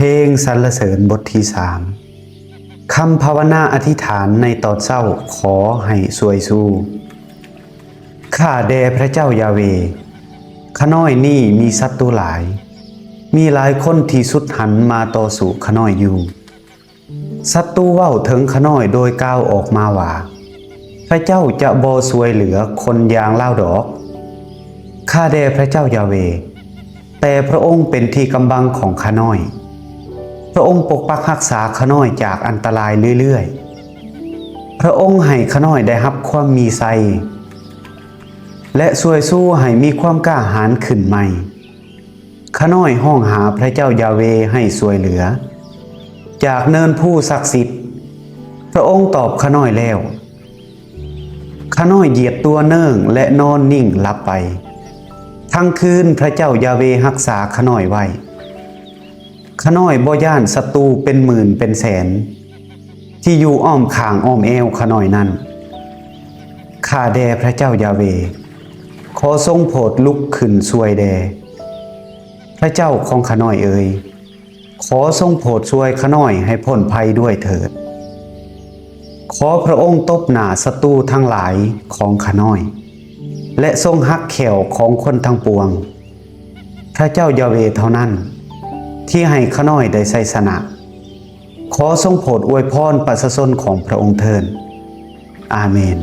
ພງສັນລະເສີນບົດທີສາມ ຄຳພາວະນາອະທິຖານໃນຕອນເຊົ້າ ຂໍໃຫ້ຊ່ວຍຊູ. ຂ້າແດ່ພຣະເຈົ້າຢາເວ, ຂະນ້ອຍນີ້ມີສັດຕູຫຼາຍ, ມີຫຼາຍຄົນທີ່ສຸດຫັນມາຕໍ່ສູ້ຂະນ້ອຍຢູ່. ສັດຕູເວົ້າເຖິງຂະນ້ອຍໂດຍກ່າວອອກມາວ່າ, ພຣະເຈົ້າຈະບໍ່ຊ່ວຍເຫຼືອຄົນຢ່າງລາວດອກ. ຂ້າແດ່ພຣະເຈົ້າຢາເວ, ແຕ່ພຣະອົງເປັນທີ່ກຳບັງຂອງຂະນ້ອຍ. ພຣະອົງປົກປັກຮັກສາຂະນ້ອຍຈາກອັນຕະລາຍເລື້ອຍໆ. ພຣະອົງໃຫ້ຂະນ້ອຍໄດ້ຮັບຄວາມມີໄຊ ແລະ ຊ່ວຍຊູໃຫ້ມີຄວາມກ້າຫານຂຶ້ນໃໝ່. ຂະນ້ອຍຮ້ອງຫາພຣະເຈົ້າຢາເວໃຫ້ຊ່ວຍເຫຼືອ. ຈາກເນີນພູສັກສິດ, ພຣະອົງຕອບຂະນ້ອຍແລ້ວ. ຂະນ້ອຍຢຽດຕົວເນີ່ງ ແລະ ນອນນິ່ງຫຼັບໄປ. ທັງຄືນພຣະເຈົ້າຢາເວຮັກສາຂະນ້ອຍໄວ້. ຂະນ້ອຍບໍ່ຢ້ານສັດຕູເປັນໝື່ນເປັນແສນ ທີ່ຢູ່ອ້ອມຂ້າງອ້ອມແອວຂະນ້ອຍນັ້ນ. ຂ້າແດ່ພຣະເຈົ້າຢາເວ, ຂໍຊົງໂຜດລຸກຂຶ້ນຊ່ວຍແດ່. ພຣະເຈົ້າຂອງຂະນ້ອຍເອີຍ, ຂໍຊົງໂຜດຊ່ວຍຂະນ້ອຍໃຫ້ພົ້ນໄພດ້ວຍເຖີດ. ຂໍພຣະອົງຕົບໜ້າສັດຕູທັງຫຼາຍຂອງຂະນ້ອຍ ແລະ ຊົງຫັກແຂ້ວຂອງຄົນທັງປວງ. ພຣະເຈົ້າຢາເວເທົ່ານັ້ນທີ່ໃຫ້ຂະນ້ອຍໄດ້ໄຊຊະນະ. ຂໍຊົງໂຜດອວຍພອນປະຊາຊົນຂອງພຣະອົງເທີ້ນ. ອາເມນ.